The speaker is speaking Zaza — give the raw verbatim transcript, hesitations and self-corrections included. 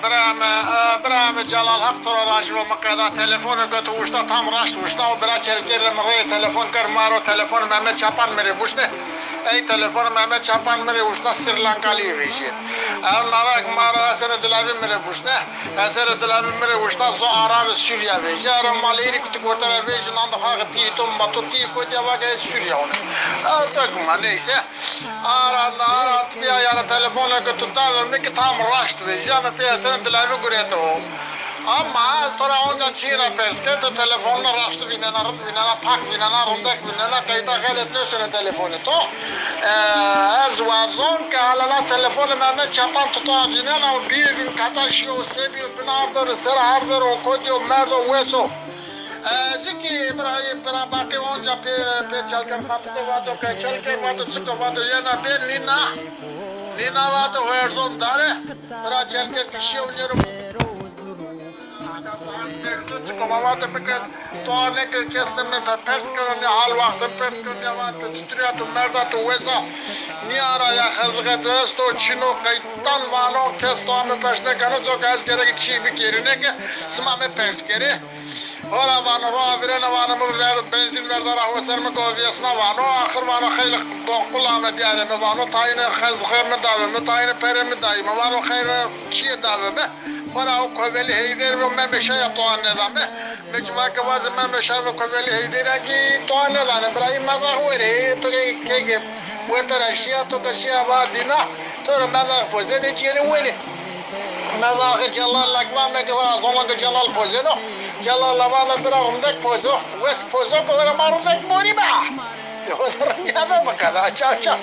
Bira mi, e, bira mi Celal, Heq to ra rajî bo, mi qeda telefonê ke to wuşta tam raşt wuşta. O bira Çelkêr rê mi reyê telefon kerd, ma ro telefonê Mehmet Çapan mi rê vuşne. Ey telefonê Mehmet Çapan mi rê wuşta Sri Lankalî vejîye. Ero nara ke ma ro Hesenê Dilavî mi rê vuşne. Hesenê Dilavî mi rê wuşta zo Arabê Sûrîya vejîye. Ero ma leyîrî kutik werte ra vejî, nan de xaxê pîyê to, ma to tîyê kotî ya, va ke ez Sûrîya one. Ero tek ma neyse. Ara, ara, tibîya yanî telefonê ke to dawe mi ki tam raşt vejîya, mi pê Hesenê Dilavî gureto. Ama ez to ra onca çîyêna pers kerd, to telefonûne raşt vînena, rind vînena, pak vînena, rindek vînena, qeyta xelet nêsenê telefonê to. E, ez wazon ke hala la telefonê Mehmet Çapan to to ra vînena û bîyê vîn, kata şîyo, se bîyo, bin arder o, ser arder o, kotî yo, merdo, wes o. E, zî kî bira, bira Baqî onca pê, pê Çelkêr xapito, vato ke Çelkêr, vato çik o, vato yena bê, nîna. Nîna, vato ho erzon dare. Bira Çelkêr kişîye û nêro. Çik o, ma vato mi ke to nêke kes de mi pe-, pers kero, nê hal wextê pers kero, nê vato çitur a, to merda, to wes a. Nîya ra ya xezixê to esto, çin o, qeytan vano, kes to mi pers nêkeno, coka ez gerek çî bikerîne ke sima mi pers kerê. Hola vano, ro virêne, vano, mi ver, benzîn verda ra ho ser, mi govîyesna, vano. Axir vano, xeylê donqul ame dîyarê mi, vano, tayîne xezixê mi dawe mi, tayîne perê mi dayî mi, vano, xeylê çîyê dawe mi. Xora o Kovelî Heyder ve Meme Şaya toa nêda mi. Mi ci va ke vazê Meme Şaya ve Kovelî Heyder a kî toa nêdanê. Bira, î medax werê, to ke, ke, ke werte ra şîya, to ke şîya va dîna, to rê medax poze de cêrê wenê. Medaxê Celal lek va, mi ke va, zono ke Celal pozeno. Celal la va, mi bira, rindek pozo. Wes pozo ke ora ma rindek borî be. Rind nîyade biqeda, çaw çaw.